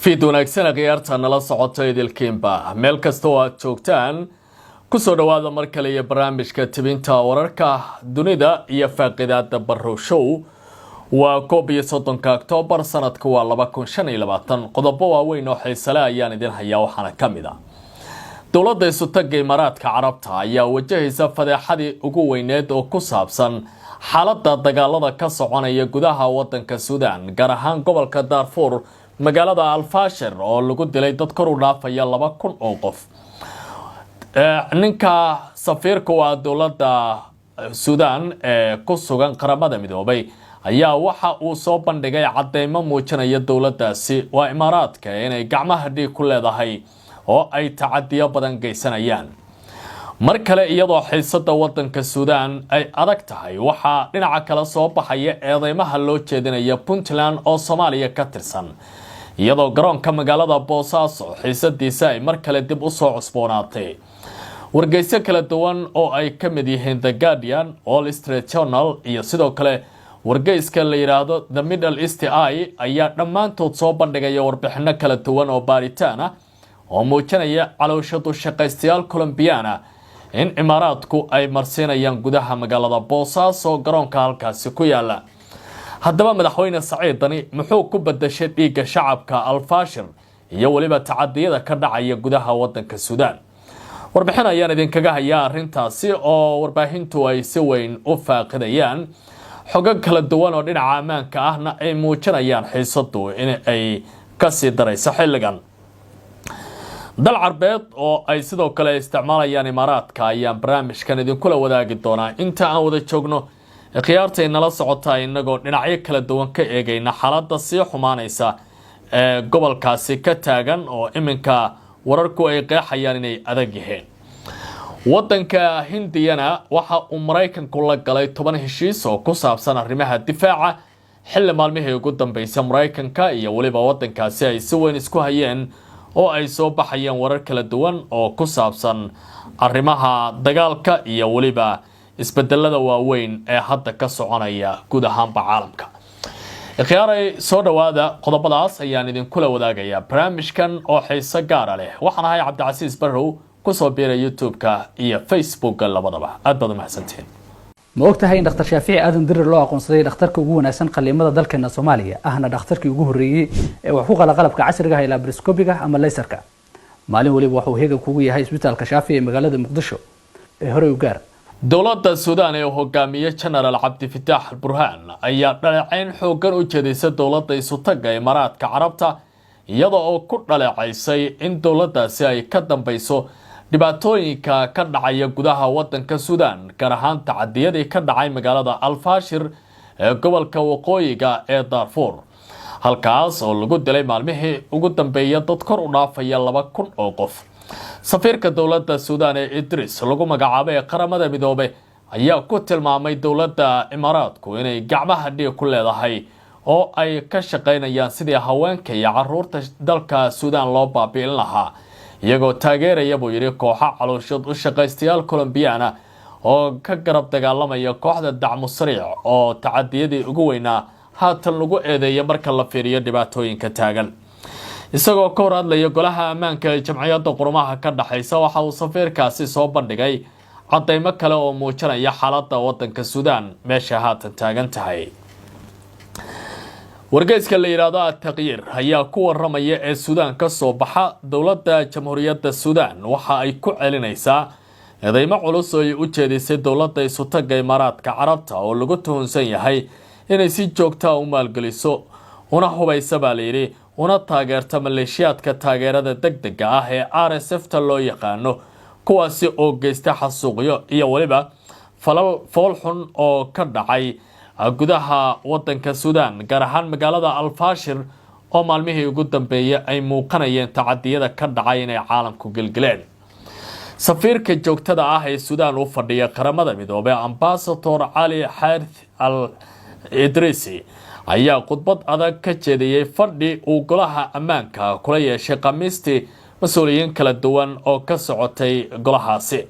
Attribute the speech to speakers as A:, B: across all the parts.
A: Fiid wanaagsan, khiyaarta nala socota idilkiinba meel kasta oo aad joogtaan, kusoo dhowaada mar kale iyo barnaamijka tibinta wararka dunida iyo faaqidaada Barrow Show. Waa 31-ka Oktoobar, sanadka waa 2025. Qodobo waaweyn oo xiisale ayaan idin hayaa, waxaana ka mid ah dowladda Isutagga Imaaraadka Carabta ayaa wajahaysa fadeexadii ugu weyneed oo ku saabsan xaaladda dagaalada ka soconaya gudaha wadanka Suudaan, gaar ahaan gobolka Daarfuur, magaalada Alfashir oo lagu dilay dad kor u dhaafaya 2000 oo qof. Ninka safiirka waa dowladda Suudaan ee ku sugan Qaramada Midoobay ayaa waxa uu soo bandhigay cadeymo muujinaya dowladdaasi, waa Imaaraadka, inay gacmaha dhiig ku leedahay oo ay tacadiyo badan geysanayaan. Mar kale, iyadoo xiisada wadanka Suudaan ay adag tahay, waxaa dhinaca kale soo baxaya eedeymaha loo jeedinaya Puntland oo Soomaaliya ka tirsan, iyadoo garoonka magaalada Boosaaso xiisadiisa ay mar kale dib usoo cusboonaatay. Wargeyso kala duwan oo ay ka mid yihiin The Guardian, Wall Street Journal iyo sidoo kale wargeyska la yidhaahdo The Middle East Eye ayaa dhammaantood soo bandhigaya warbixino kala duwan oo baaritaan ah oo muujinaya calooshadu shaqaystayaal Colombiana in Imaaraadku ay marsiinayaan gudaha magaalada Boosaaso, garoonka halkaasi ku yaala. Haddaba, madaxweyne Saciid Dani muxuu ku badashay dhiigga shacabka Alfashir iyo weliba tacadiyada ka dhacaya gudaha wadanka Suudaan? Warbixin ayaan idinkaga hayaa arrintaasi oo warbaahintu ay si weyn u faaqidayaan, xogo kala duwan oo dhinaca ammaanka ahna ay muujinayaan xiisadu in ay kasii darayso xilligan. Dal Carbeed oo ay sidoo kale isticmaalayaan Imaaraadka ayaan barnaamijkan idinkula wadaagi doonaa inta aan wada joogno, khiyaartay nala socotaa, inagoo dhinacyo kala duwan ka eegayna xaaladda sii xumaanaysa ee gobolkaasi ka taagan oo iminka wararku ay qeexayaan inay adag yihiin. Wadanka Hindiyana waxa uu Maraykanku la galay 10 heshiis oo ku saabsan arrimaha difaaca, xilli maalmihii ugu dambeysay Maraykanka iyo weliba wadankaasi ay si weyn isku hayeen oo ay soo baxayeen warar kala duwan oo ku saabsan arrimaha dagaalka iyo weliba isbedelada waaweyn ee hadda ka soconaya guud ahaanba caalamka. Khiyaaray, soo dhowaada. Qodobadaas ayaan idinkula wadaagayaa barnaamijkan oo xiiso gaara leh. Waxaan ahay Cabdicasiis Barrow. Kusoo biira YouTube-ka iyo Facebooka labadaba. Aad baad umahadsantihiin.
B: Ma og tahay in Dhakhtar Shaafici Aadan Dirir loo aqoonsaday dhakhtarka ugu wanaagsan qaliimada dalkeena Soomaaliya, ahna dhakhtarkii ugu horreeyey ee wax ku qala qalabka casriga ah ee laparoscopiga ama laserka? Maalin waliba waxuu heegan kugu yahay Isbitaalka Shaafici ee magaalada Muqdisho ee horey u gaar.
A: Dowladda Suudaan ee hogaamiye Genaraal Cabdifitaax Burhaan ayaa dhaleeceyn xooggan u jeedisay dowladda Isutagga Imaaraadka Carabta, iyada oo ku dhaleecaysay in dowladdaasi ay ka dambeyso dhibaatooyinka ka dhacaya gudaha wadanka Suudaan, gaar ahaan tacadiyadii ka dhacay magaalada Alfashir ee gobolka waqooyiga ee Daarfuur, halkaas oo lagu dilay maalmihii ugu dambeeya dad kor u dhaafaya 2000 oo qof. Safiirka dowladda Suudaan ee Idris lagu magacaabay ee Qaramada Midoobe ayaa ku tilmaamay dowladda Imaaraadku inay gacmaha dhiig ku leedahay oo ay ka shaqaynayaan sidii haweenka iyo caruurta dalka Suudaan loo baabi'in lahaa, iyagoo taageeraya, buu yidhi, kooxo calooshood u shaqaystayaal Colombiana oo ka garab dagaalamaya kooxda Dacmu Sariic oo tacadiyadii ugu weynaa haatan lagu eedeeya marka la fiiriyo dhibaatooyinka taagan. Isagoo ka hor hadlaya Golaha Ammaanka ee Jamciyadda Qurumaha ka Dhexaysa, waxa uu safiirkaasi soo bandhigay cadeymo kale oo muujinaya xaaladda wadanka Suudaan meesha haatan taagan tahay. Wargeyska la yidhaahdo Ataqyiir ayaa ku waramaya ee Suudaan ka soo baxa, dowladda Jamhuuriyadda Suudaan waxa ay ku celinaysaa eedeymo culus oo ay u jeedisay dowladda Isutagga Imaaraadka Carabta oo lagu tuhunsan yahay inay si joogtaa u maalgeliso, una hubaysa, baa layidhi, una taageerta maleeshiyaadka taageerada deg dega ah ee RSF ta loo yaqaano, kuwaasi oo geysta xasuuqyo iyo weliba falal foolxun oo ka dhacay gudaha wadanka Suudaan, gaar ahaan magaalada Alfashir oo maalmihii ugu dambeeyay ay muuqanayeen tacadiyada ka dhacay inay caalamku gelgeleen. Safiirka joogtada ah ee Suudaan u fadhiya Qaramada Midoobey, Ambasador Cali Xaarith Al Idrisi, ayaa khudbad adag ka jeediyey fadhi uu Golaha Ammaanka kula yeeshay Khamiistii mas-uuliyiin kala duwan oo ka socotay golahaasi,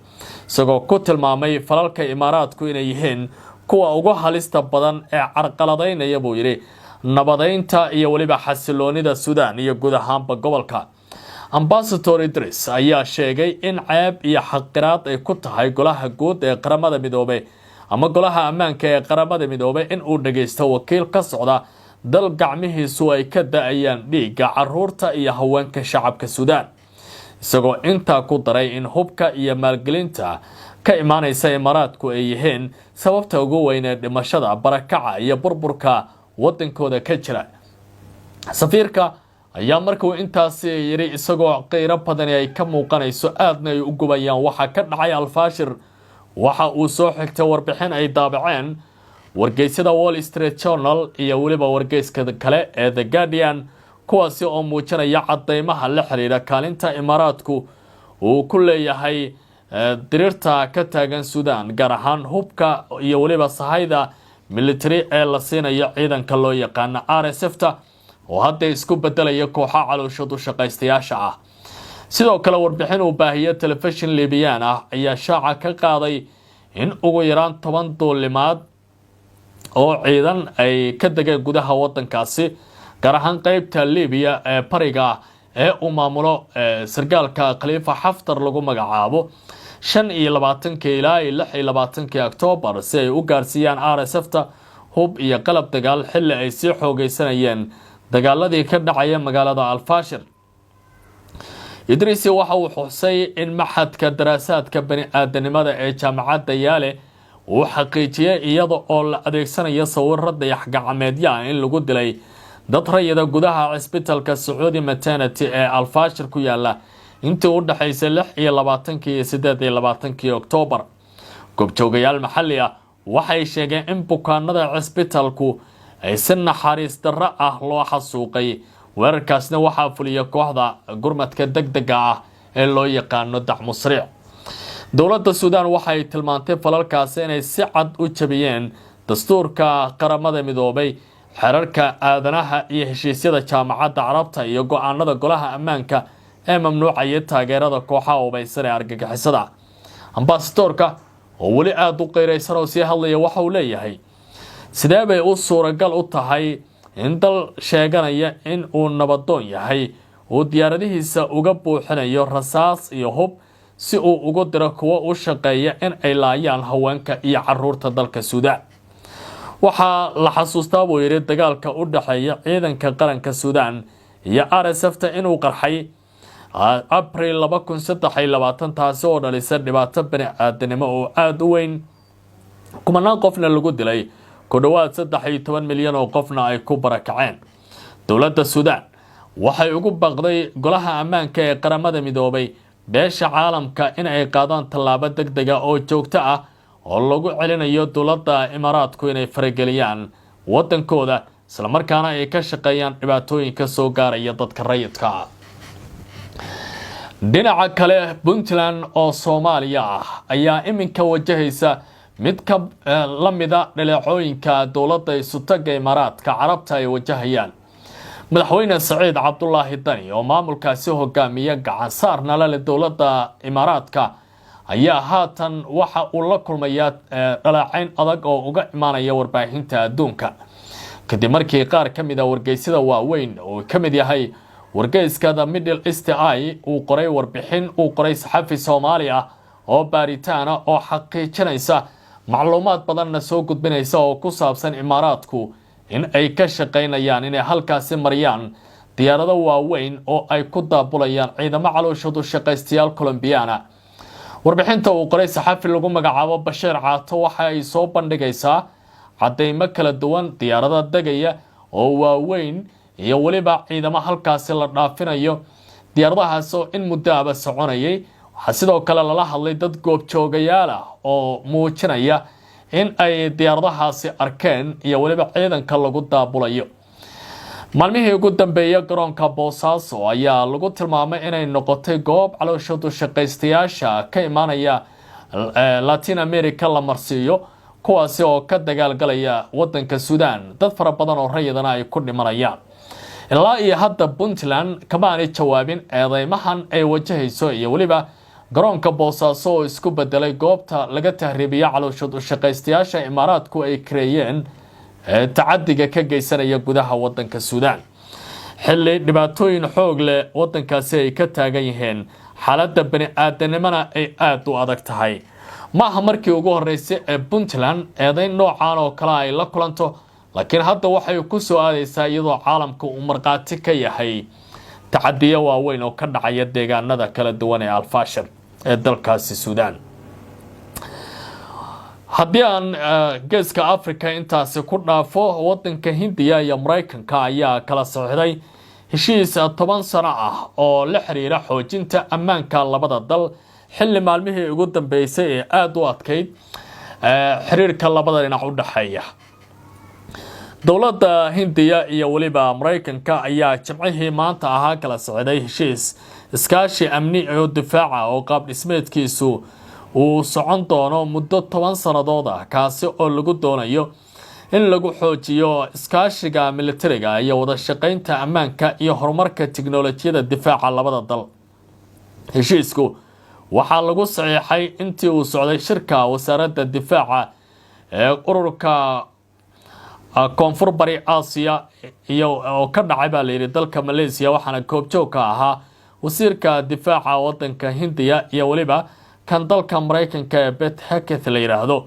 A: isagoo ku tilmaamay falalka Imaaraadku inay yihiin kuwa ugu halista badan ee carqaladaynaya, buu yidhi. Nabadeynta iyo weliba xasiloonida Suudaan iyo guud ahaanba gobolka. Ambasador Idris ayaa sheegay in ceeb iyo xaqiraad ay ku tahay Golaha Guud ee Qaramada Midoobay ama Golaha Ammaanka ee Qaramada Midoobay in uu dhageysto wakiil ka socda dal gacmihiisu ay ka da-ayaan dhiigga caruurta iyo haweenka shacabka Suudaan, isagoo intaa ku daray in hubka iyo maalgelinta ka imaaneysa Imaaraadku ay yihiin sababta ugu weyn ee dhimashada, barakaca iyo burburka wadankooda ka jira. Safiirka ayaa markuu intaasi yidhi, isagoo qeyro badani ay ka muuqanayso, aadna ay u gubayaan waxa ka dhacay Alfaashir, waxa uu soo xigtay warbixin ay daabaceen wargeysyada Wall Street Journal iyo weliba wargeyska kale ee The Guardian, kuwaasi oo muujinaya cadeymaha la xiriira kaalinta Imaaraadku uu ku leeyahay diriirta ka taagan Suudaan, gaar ahaan hubka iyo weliba sahayda military ee la siinayo ciidanka loo yaqaano RSF ta, oo hadda isku bedelaya kooxa calooshadu shaqaystayaasha ah. Sidoo kale, warbixin uu baahiye telefishin Liibiyaan ah ayaa shaaca ka qaaday in ugu yaraan 10 duulimaad oo ciidan ay ka degeen gudaha wadankaasi, gaar ahaan qeybta Libiya ee bariga ee uu maamulo sargaalka Khaliifa Xaftar lagu magacaabo, 25-kii ilaa iyo 26-kii Oktoobar, si ay u gaarsiiyaan RSF ta hub iyo qalab dagaal, xilli ay sii xoogeysanayeen dagaaladii ka dhacaya magaalada Alfashir. Idriisi waxa uu xusay in Machadka Daraasaadka Bani Aadanimada ee Jaamacadda Yaale uu xaqiijiyey, iyada oo la adeegsanayo sawiro dayax gacmeedya, in lagu dilay dad rayida gudaha cisbitalka Sacuudi Maternity ee Alfashir ku yaala intii u dhexaysay 26-kii iyo 28-kii Oktoobar. Goobjoogayaal maxalli ah waxay sheegeen in bukaanada cisbitalku ay si naxariis darro ah loo xasuuqay. Weerarkaasna waxaa fuliya kooxda gurmadka deg dega ah ee loo yaqaano Dacmusriic. Dowladda Suudaan waxay tilmaantay falalkaasi inay si cad u jabiyeen dastuurka Qaramada Midoobay, xeerarka aadanaha iyo heshiisyada Jaamacadda Carabta iyo go-aanada Golaha Ammaanka ee mamnuucaya taageerada kooxaha hubaysan ee argagixisada. Ambasadoorka oo weli aada u qeyraysan oo sii hadlaya waxa uu leeyahay: "Sidee bay u suuragal u tahay in dal sheeganaya in uu nabadoon yahay uu diyaaradihiisa uga buuxinayo rasaas iyo hub si uu ugu diro kuwo u shaqeeya in ay laayaan haweenka iyo caruurta dalka Suudaan?" Waxaa la xasuustaa, buu yidhi, dagaalka u dhexeeya ciidanka qaranka Suudaan iyo RSF ta inuu qarxay Abril 2023, taasi oo dhalisa dhibaato bani aadanimo oo aada u weyn, kumanaan qofna lagu dilay, ku dhowaad 13 milyan oo qofna ay ku barakaceen. Dowladda Suudaan waxay ugu baaqday Golaha Ammaanka ee Qaramada Midoobay, beesha caalamka, in ay qaadaan tallaabo deg dega oo joogto ah oo lagu celinayo dowladda Imaaraadku inay farageliyaan waddankooda, islamarkaana ay ka shaqeeyaan dhibaatooyinka soo gaaraya dadka rayidka ah. Dhinaca kale, Puntland oo Soomaaliya ah ayaa iminka wajahaysa mid ka la mida dhaleecooyinka dowladda Isutaga Imaaraadka Carabta ay wajahayaan. Madaxweyne Saciid Cabdulaahi Dani oo maamulkaasi hogaamiya, gacan saarna la leh dowladda Imaaraadka, ayaa haatan waxa uu la kulmayaa dhaleecayn adag oo uga imaanaya warbaahinta adduunka, kadib markii qaar ka mid a wargeysyada waaweyn oo ka mid yahay wargeyska The Middle East Eye uu qoray warbixin uu qoray saxafi Soomaali ah oo baaritaana oo xaqiijinaysa, macluumaad badanna soo gudbinaysa oo ku saabsan Imaaraadku in ay ka shaqaynayaan inay halkaasi mariyaan diyaarado waaweyn oo ay ku daabulayaan ciidamo calooshadu shaqaystayaal Colombiana. Warbixinta uu qoray saxafi lagu magacaabo Bashiir Caato waxa ay soo bandhigaysaa cadeymo kala duwan, diyaarada degaya oo waaweyn iyo weliba ciidamo halkaasi la dhaafinayo, diyaaradahaas oo in muddo aba soconayay. Waxaa sidoo kale lala hadlay dad goobjoogayaal ah oo muujinaya in ay diyaaradahaasi arkeen iyo weliba ciidanka lagu daabulayo. Maalmihii ugu dambeeyay, garoonka Boosaaso ayaa lagu tilmaamay inay noqotay goob calooshadu shaqaystayaasha ka imaanaya Latin America la marsiiyo, kuwaasi oo ka dagaalgalaya wadanka Suudaan, dad fara badan oo rayidana ay ku dhimanayaan. Ilaa iyo hadda Puntland kama aanay jawaabin eedeymahan ay wajahayso iyo weliba garoonka Boosaaso oo isku bedelay goobta laga tahriibiyo calooshad u shaqaystayaasha Imaaraadku ay kareeyeen. ee tacadiga ka geysanaya gudaha wadanka Suudaan, xilli dhibaatooyin xoog leh wadankaasi ay ka taagan yihiin, xaaladda bani aadanimona ay aada u adag tahay. Maaha markii ugu horeysay ee Puntland eedeyn noocan oo kale ay la kulanto, laakiin hadda waxay ku soo aadeysaa iyadoo caalamka uu markhaati ka yahay tacadiyo waaweyn oo ka dhacaya deegaanada kala duwan ee Alfashir ee dalkaasi Suudaan. Haddii aan Geeska Africa intaasi ku dhaafo, wadanka Hindiya iyo Maraykanka ayaa kala saxiixday heshiis 10 sano ah oo la xiriira xoojinta ammaanka labada dal, xilli maalmihii ugu dambeysay ee aada u adkayd xiriirka labada dhinac u dhexeeya. Dowladda Hindiya iyo weliba Maraykanka ayaa Jimcihii maanta ahaa kala socday heshiis iskaashi amni oo difaaca oo qaab dhismeedkiisu uu socon doono muddo 10 sannadood ah, kaasi oo lagu doonayo in lagu xoojiyo iskaashiga militariga iyo wada shaqeynta ammaanka iyo horumarka tiknolojiyada difaaca labada dal. Heshiisku waxaa lagu saxiixay intii uu socday shirka wasaaradda difaaca ee ururka Koonfur Bari Aasiya iyo oo ka dhacay, baa layidhi, dalka Malaysia, waxaana goobjoog ka ahaa wasiirka difaaca wadanka Hindiya iyo weliba kan dalka Maraykanka ee Pete Hegseth la yidhaahdo.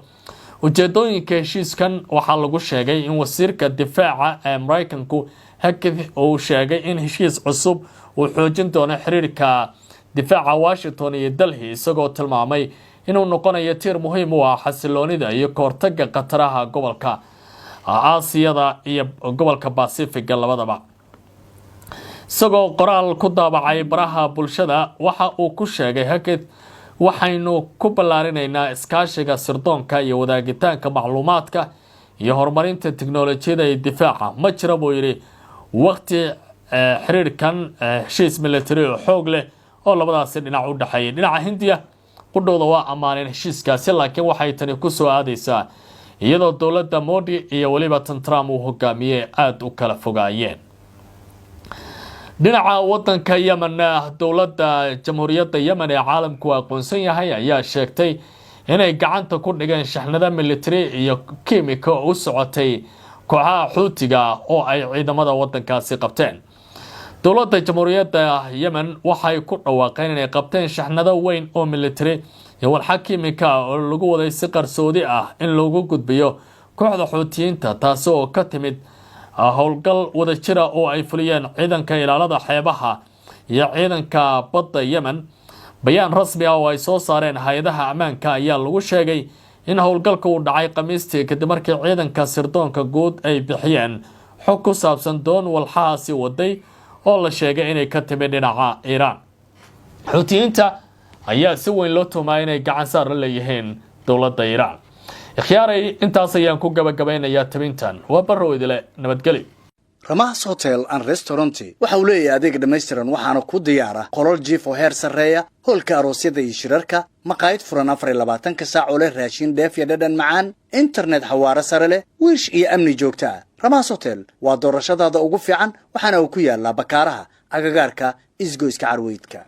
A: Ujeedooyinka heshiiskan waxaa lagu sheegay in wasiirka difaaca ee Maraykanku Hegseth uu sheegay in heshiis cusub uu xoojin doono xiriirka difaaca Washington iyo Delhi, isagoo tilmaamay inuu noqonayo tiir muhiim u ah xasiloonida iyo kahortaga khataraha gobolka Aasiyada iyo gobolka Basifiga labadaba. Isagoo qoraal ku daabacay baraha bulshada, waxa uu ku sheegay Hegseth: "Waxaynu ku ballaarinaynaa iskaashiga sirdoonka iyo wadaagitaanka macluumaadka iyo horumarinta tiknolojiyada iyo difaaca. Ma jira," buu yidhi, "waqti xiriirkan heshiis military oo xoog leh oo labadaasi dhinac u dhexeeyay." Dhinaca Hindiya qudhowda waa ammaaneen heshiiskaasi, laakiin waxay tani kusoo aadeysaa iyadoo dowladda Modi iyo weliba tan Trump uu hogaamiyey aada u kala fogaayeen. Dhinaca wadanka Yemen, dowladda Jamhuuriyadda Yemen ee caalamku aqoonsan yahay ayaa sheegtay inay gacanta ku dhigeen shaxnado military iyo kiimika oo u socotay kooxaha Xuutiga oo ay ciidamada wadankaasi qabteen. Dowladda Jamhuuriyadda Yemen waxay ku dhawaaqeen inay qabteen shaxnado weyn oo military iyo walxa kiimika oo lagu waday si qarsoodi ah in loogu gudbiyo kooxda Xuutiyiinta, taasi oo ka timid howlgal wadajira oo ay fuliyeen ciidanka ilaalada xeebaha iyo ciidanka badda Yemen. Bayaan rasmi ah oo ay soo saareen hay-adaha ammaanka ayaa lagu sheegay in howlgalka uu dhacay Khamiistii, kadib markii ciidanka sirdoonka guud ay bixiyeen xog ku saabsan doon walxahaasi waday oo la sheegay inay ka timid dhinaca Iiraan. Xuutiyiinta ayaa si weyn loo tumaa inay gacan saar la leeyihiin dowladda Iiraan. Ikhyaaray, intaas ayaan ku gabagabaynayaa tabintan. Waa Barrow idile, nabadgeli.
C: Ramaas Hotel and Restaurant waxa uu leeyahay adeeg dhammaystiran, waxaana ku diyaara qolal jiif oo heer sarreeya, hoolka aroosyada iyo shirarka, maqaayad furan 24-ka saac oo leh raashin dheef iyo dhadhan macaan, internet xawaaro sare leh, wiish iyo amni joogto ah. Ramaas Hotel waa doorashadaada ugu fiican, waxaana uu ku yaalaa Bakaaraha, agagaarka Isgoyska Carweydka.